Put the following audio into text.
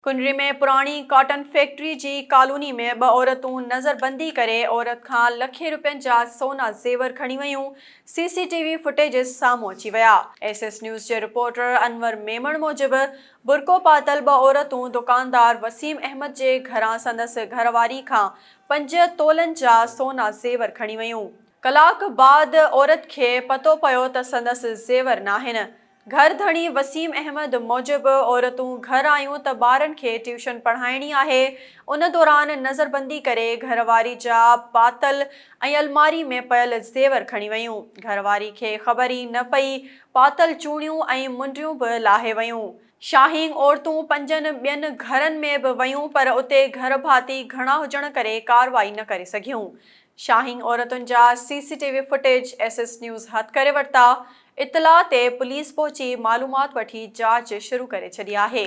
ڪنري ۾ پراڻي cotton factory جي colony ۾ ٻه عورتون نظربندي ڪري عورت کان لکين روپين جا سونا زيور کڻي ويون، سي سي ٽي وي فوٽيجز سامهون اچي ويا. ايس ايس نيوز جي رپورٽر انور ميمڻ موجب برقعو پاتل ٻه عورتون دڪاندار وسيم احمد جي گهران سندس گهرواري کان پنج تولن جا سونا زيور کڻي ويون. ڪلاڪ بعد عورت کي پتو پيو ته سندس زيور ناهن. گهر ڌڻي وسيم احمد موجب عورتون گهر آيون ته ٻارن کي ٽيوشن پڙهائڻي آهي، ان دوران نظربندي ڪري گهر واري جا پاتل ۽ الماري ۾ پيل زيور کڻي ويون، گهر واري کي خبر ئي نه پئي، پاتل چوڙيون ۽ منڊيون به لاهي ويون. شاهينگ عورتون پنجن ٻين گهرن ۾ به ويون پر اتي گهر ڀاتي گهڻا هجڻ ڪري ڪارروائي نه ڪري سگهيون. شاهينگ عورتن جا C C T V footage S S news هٿ ڪري ورتا، اطلاع تي پوليس پهچي معلومات وٺي جاچ شروع ڪري ڇڏي آهي.